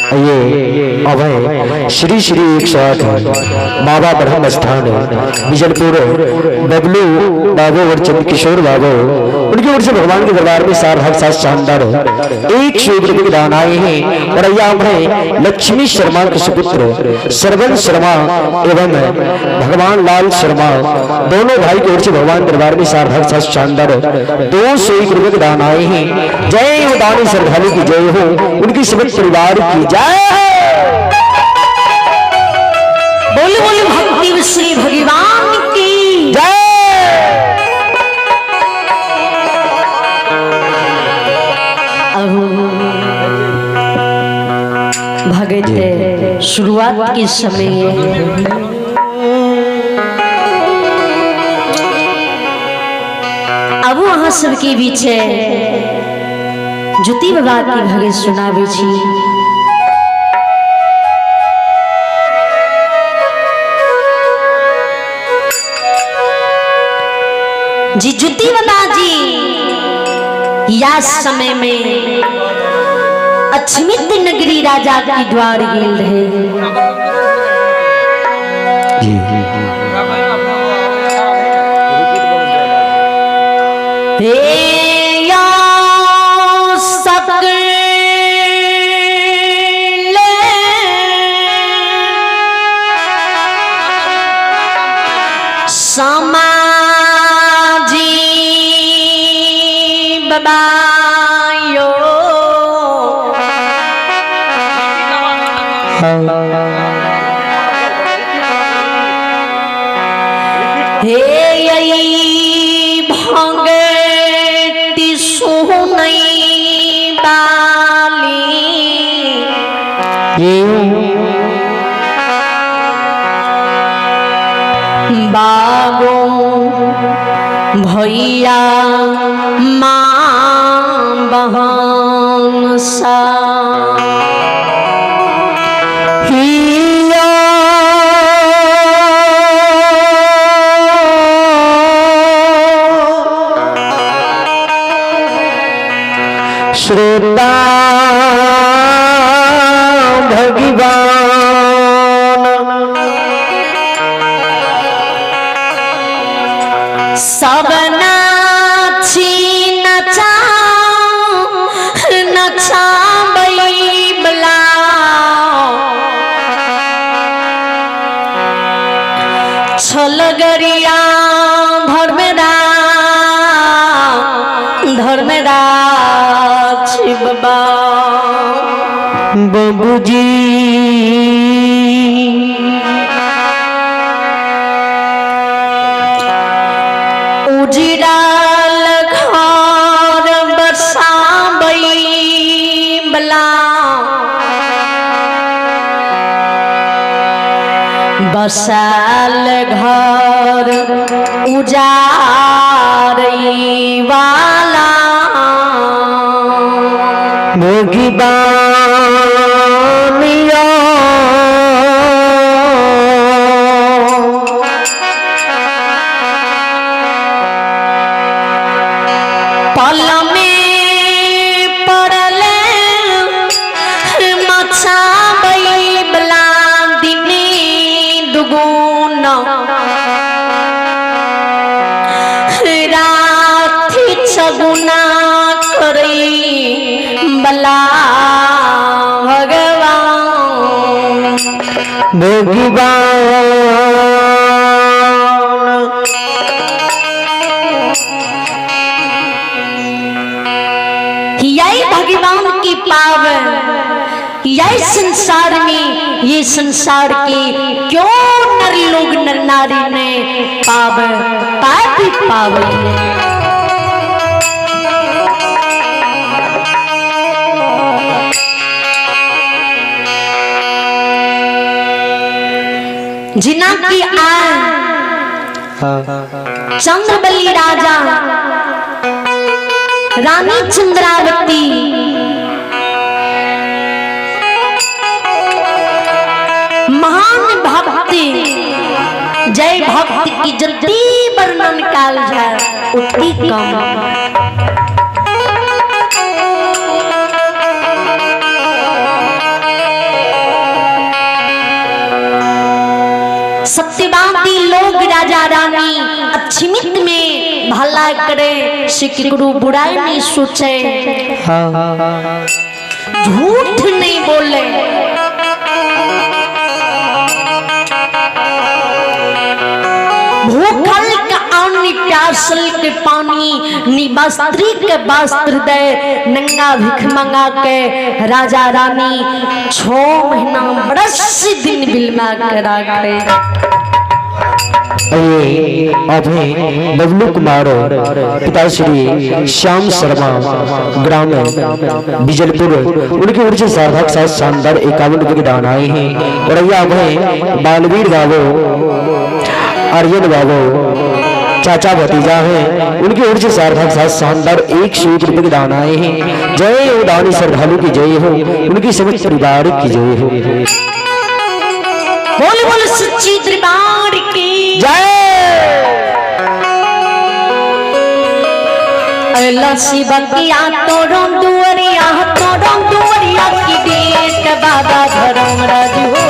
ये अभय श्री श्री 108 बाबा ब्रह्म स्थान बिजलपुर बबलू बाबू और चंद्रकिशोर बाबू उनकी ओर से भगवान के दरबार में सार हर साथ शानदार 101 रुपये के दान आए हैं। और अय्या है लक्ष्मी शर्मा के सुपुत्र सरवन शर्मा एवं भगवान लाल शर्मा दोनों भाई की ओर से भगवान दरबार में सार हर साथ शानदार 201 रुपये के दान आए हैं। जय हो दानी श्रद्धालु की जय हो, उनकी समस्त परिवार की जय हो। बोलो बोलो भक्ति श्री भगवान की जय। अब भगत शुरुआत के समय अब अहाँ सबके बीच ज्योति बाबा के भगत सुनाबै छी। जी ज्योति बाबा जी या समय में अक्षमित नगरी राजा की द्वार गेल रहे। जी हे या सकले समाजी बबायो हे यई भंगति सुनई बाली बाबो भैया माँ बहन सा हिया श्रोता भगवान सब नाची नचा नचाबै बला छलगरिया धर्मरा धर्मराज बाबा बबूजी उजड़ल घर बसाबै बला बसाल घर उजारै वाला भगवानिया पल में पड़ल मचाबै बला दिने दुगुना रात छगुना करै बला भगवान भगवान यही भगवान की पावन यही संसार में ये संसार के क्यों नर लोग नर नारी ने पाव पापी पावन जिना की आय चंद्रबली राजा रानी चंद्रावती महान भक्त जय भक्त की जल्दी वर्णन काल जाए उतनी कम। सत्यवादी लोग राजा रानी अक्षमित में भला करे से केकरो बुराई नहीं सोचे, झूठ नहीं बोले। भूखल का अन्न, प्यासल के पानी, निवस्त्री के वस्त्र दे, नंगा भिख मंगा के राजा रानी 6 महीना बरस दिन बिलमा के राखे। ये अभी बबलू कुमार पिता श्री श्याम शर्मा ग्राम बिजलपुर उनकी ओर से सार्थक साथ शानदार 51 रुपए के दान आए हैं। और ये अभय बालवीर बाबू, आर्यन बाबू, चाचा भतीजा हैं, उनकी ओर से सार्थक साथ शानदार 101 रुपए के दान आए हैं। जय हो दानी श्रद्धालु की जय हो, उनकी समस्त परिवार की जय हो। बोल बोल सच्ची दरबार की जय। अल्लाह शिवकिया तोरो दुआरिया, तोरो दुआरिया की डेट बाबा धर्मराज हो।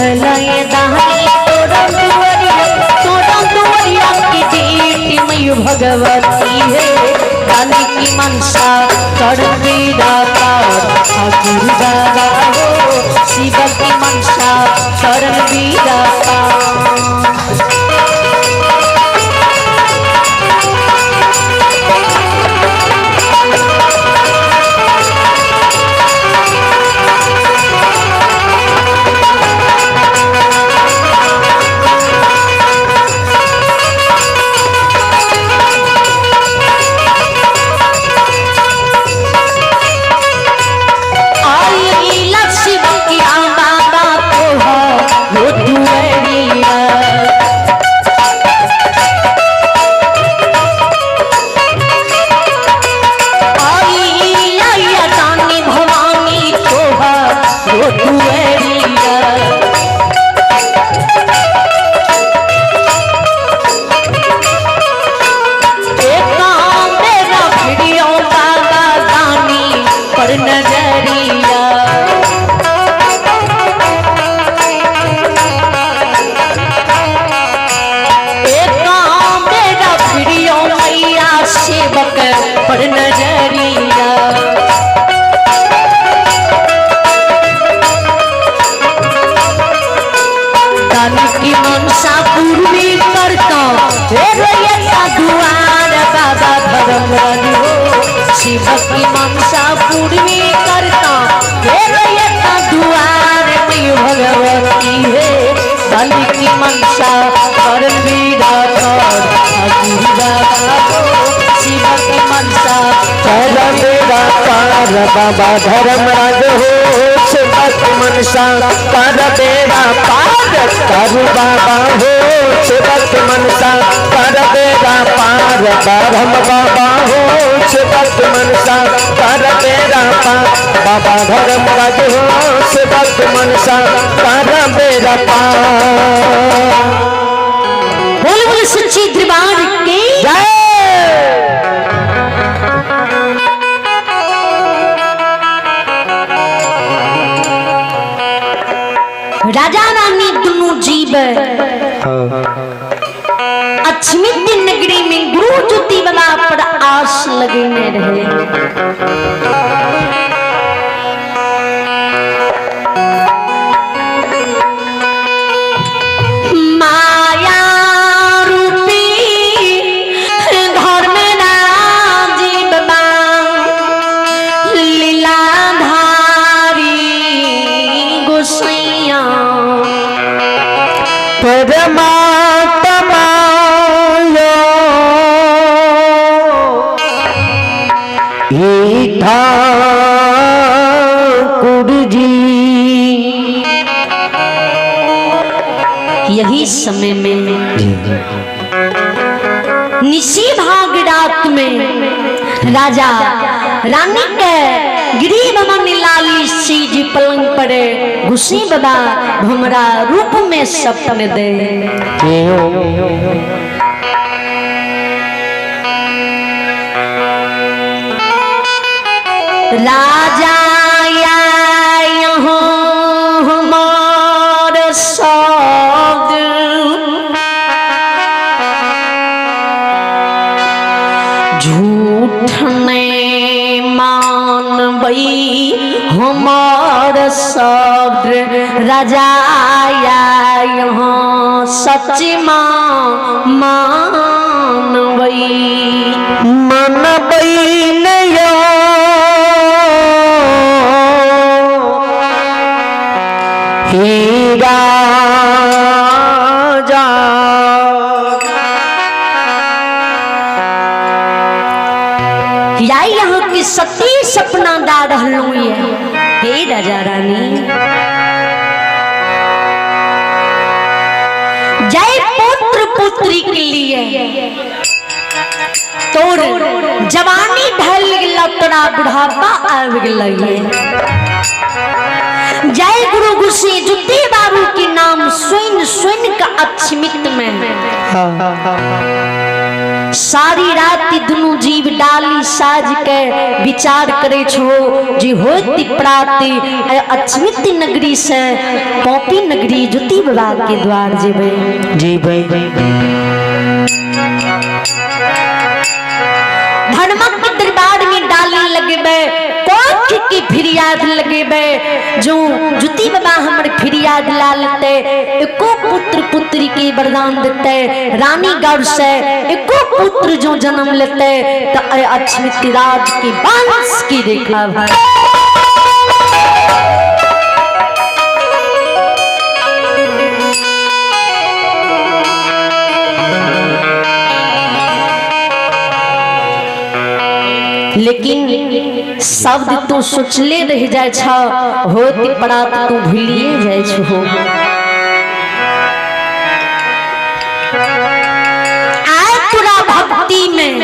अल्लाह ये दानी तोरो दुआरिया, तोरो दुआरिया की डेट मयु भगवती है। दानी की मनसा कर मेरा पार ठाकुर बाबा हो। शिव की मनसा कर मेरा पार। आई लक्ष्मी बाबा को हो दुआरिया, आई आया दानी भवानी को हो दुआरिया। एक मेरा भिड़ियो बाबा दानी पर नजरिया। एक मेरा भिड़ियो मैया सेवक पर नजरिया। दान की मनसा पूर्वी करता दुआर बाबा धर्मराज हो। शिव की मनसा पूर्वी करता दुआर में भगवती है। दान की मनसा कर ठाकुर बाबा हो। शिव की मनसा कर मेरा पार बाबा धर्मराज हो। सेवक मनसा कर मेरा पार कर बाबा हो। सेवक मनसा कर मेरा पार ब्रह्म बाबा हो। सेवक मनसा कर मेरा पार बाबा धर्मराज हो। सेवक मनसा कर मेरा पार। बोल बोल सच्ची दरबार की जय। राजा रानी दोनों जीव अक्षमित नगरी में गुरु ज्योति बाबा पर आस लगने रहे। माया रूपी घर में राजीव बाबा लीलाधारी गोसैया। परमात्मा ठाकुर जी। यही समय में निशी भाग रात में राजा रानी के गिरी बाबा लाली सीज पलंग पड़े घुसी बाबा भमरा रूप में सपन दे। राजा यहाँ हमार साग बर शब्द राजा यहाँ सच मानबै। मनबै नया हे राजा। या यहाँ के सती सपना दा रहलहुँ ये हे राजा रानी। जय पुत्र पुत्री के लिए तोर जवानी ढल गेल तोरा बुढ़ापा आबि गेल। जय गुरु गुसी जुत्ती बाबू के नाम सुन सुन के अक्षमित में सारी राति दुनू जीव डाली साज के विचार करे छो जे होत प्राति अक्षमित नगरी से पौपी नगरी जुत्ती बाबा के द्वार जेबै। जी भाई। धर्मक के दरबार में डाली लगेबै, कोख की फिरियाद लगेबै, जो जुती बाबा हमर फिरियाद ला लेते एको पुत्र पुत्री के वरदान देते, रानी गौर से एको पुत्र जो जन्म लेते तो अक्षमित राज की वंश की रेखा भाई। लेकिन शब्द तू सोचले रह जाय छ, होत परात तू भूलिए जाय छो। आय तोरा भक्ति में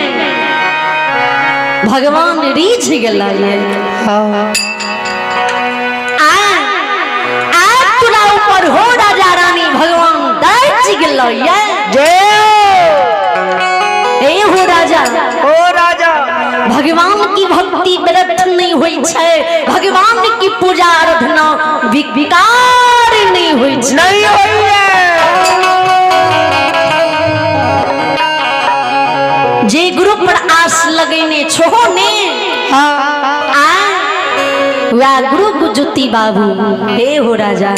भगवान रीझ गेला ये। आय आय तोरा ऊपर हो राजा रानी भगवान दर्ज गेला ये। जय ए हो राजा। ओ राजा। भगवान की भक्ति व्यर्थ नहीं होई छै, भगवान की पूजा आराधना विकार नहीं होई छै। नहीं होई है। जे गुरु पर आस लगेने छो ने आ वह गुरु गुजुती बाबू हे हो राजा।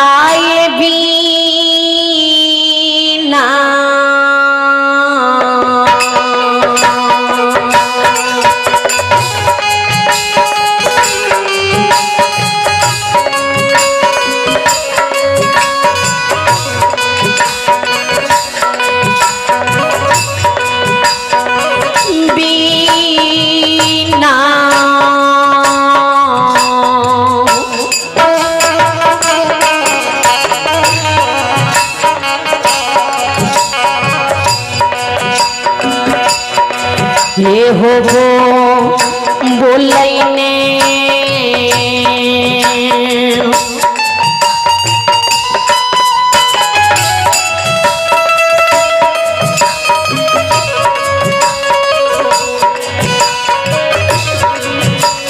आए बीना बीना हे हो गो बोलैने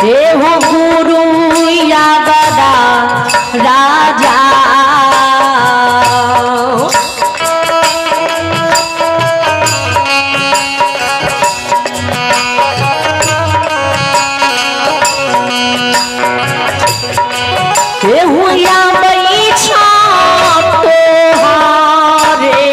हे हो गुरु या बड़ा राजा। हे हुआ बैठा तोहारे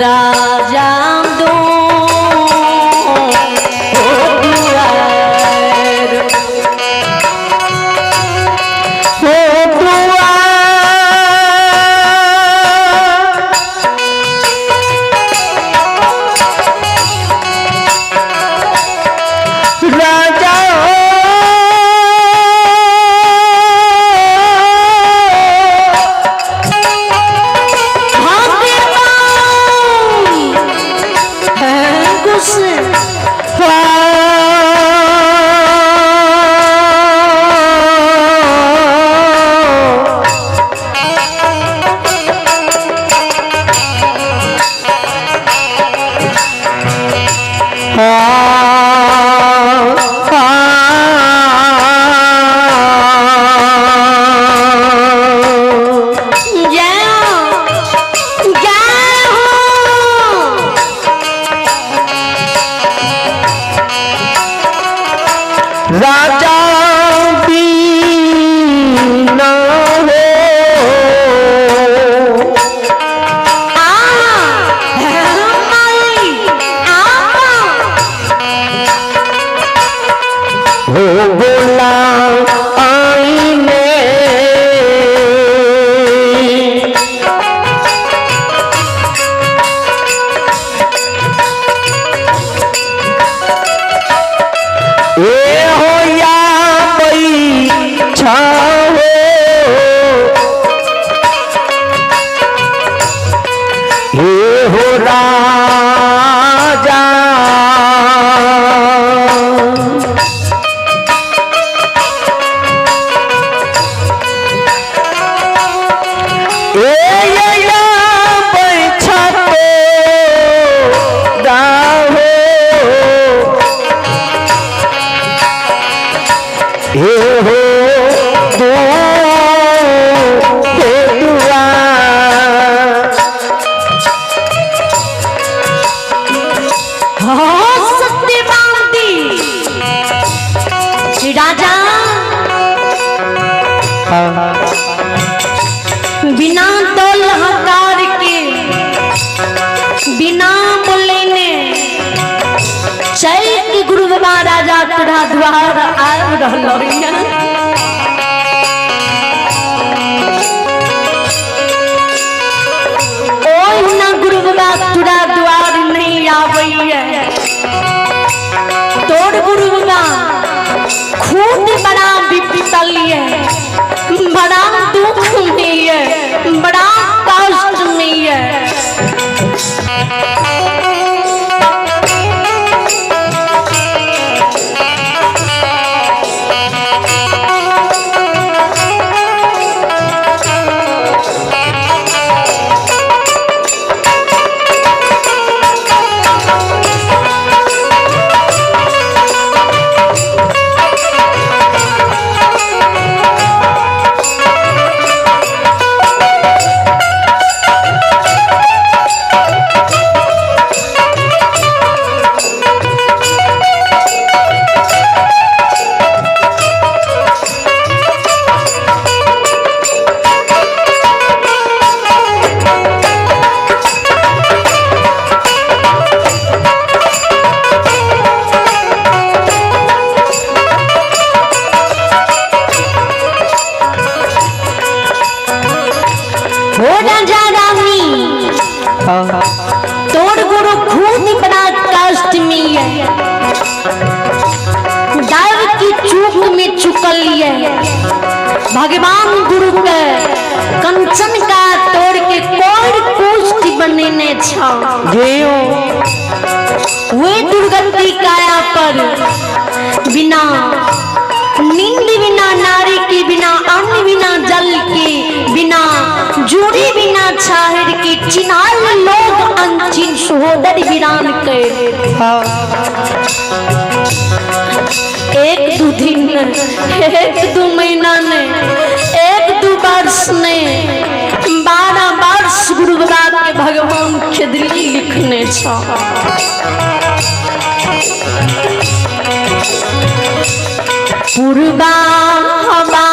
राजा दो दुआर ओ दुआ राजा भगवान हो राजा। ए या बैठा तो राहो, हे हो दो हे दुआ। हाँ सत्यवादी राजा, बिना दल हकार के, बिना बोलेने चल के गुरु बाबा राजा तोरा द्वार आब रहलो। ओहिना गुरु बाबा तोरा द्वार नहीं आबैया। तोर गुरु बाबा खुद बड़ा विपतल है, बड़ा दुख में है, बड़ा कष्ट में है। हो राजा रानी, तोर गुरु खुद बड़ा कष्ट में है, दैव की चूक में चुकल है। भगवान गुरु के कंचन का तोड़ के कोर कुष्ठ बनेने छा। वे दुर्गति काया पर बिना नींद, बिना नारी के, बिना अन्न, बिना जल के, बिना जूरी, बिना छाहर के चिनाल लोग अनचिन सहोदर वीरान के। एक दो दिन, एक दो महीना ने, एक दो वर्ष ने, 12 वर्ष गुरु बाबा के भगवान खेदरी लिखने छा। पूर्वा हवा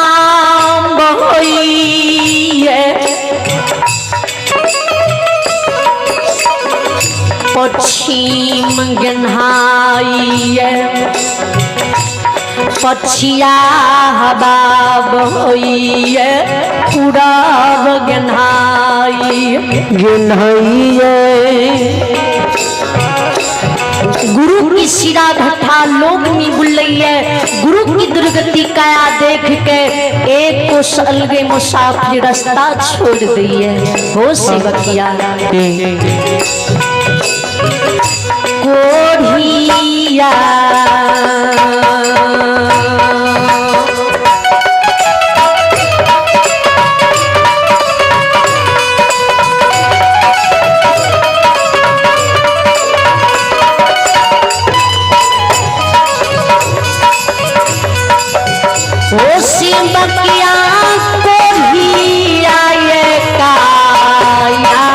बहैये, पश्चिम गन्हाइये, पछिया हवा बहैये, पूरब गन्हाइये। गिनहैये। गुरु की सिरा भट्ठा लोग नहीं बुलैये। गुरु की दुर्गति काया देख के एक कोस अलगे मुसाफिर रास्ता छोड़ दिए। हो सेवकिया कोढ़िया ओ सेवकिया कोढ़िया ये काया।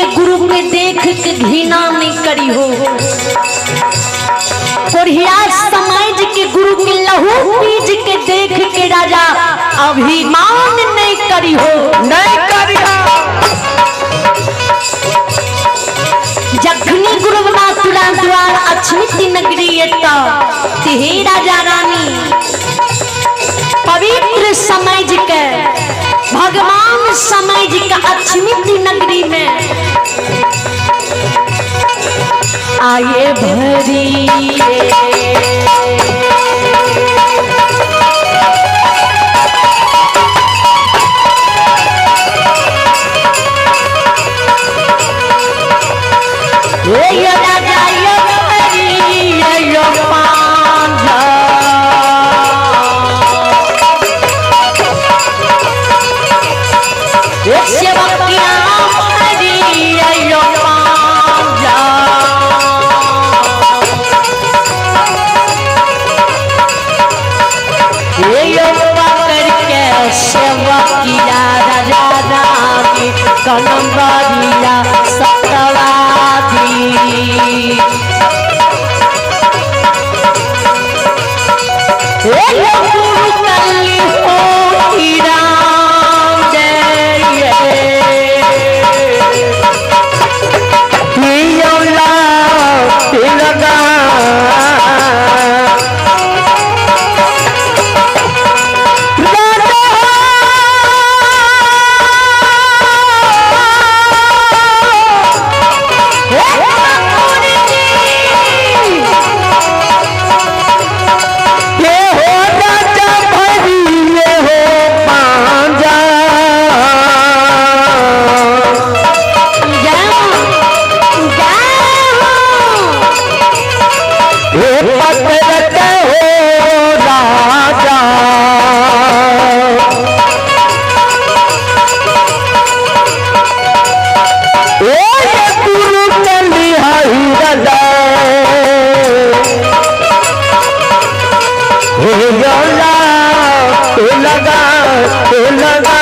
के गुरु के देख के घृणा नहीं करी हो। कोढ़िया समाज के गुरु के लहू पीज के देख के राजा अभिमान नहीं करी हो। नहीं करी हो। जखनी गुरु तुरा द्वार अछमित नगरी एता ते राजा रानी पवित्र समझ के भगवान समझ के अछमित नगरी में आए भरी। ये राजा ये भरी ये पांजा सेवकिया हरी यो पांजा। ये पकड़ के सेवकिया राजा रानी कलम्बरिया सतवादी। ये गुरु कली हो राम जय। लगा ये हो राजा भरी ये हो पांजा। हे पकड़त हो राजा। ओ ये गुरु कली हरि राजा। हे लगा हे लगा हे लगा।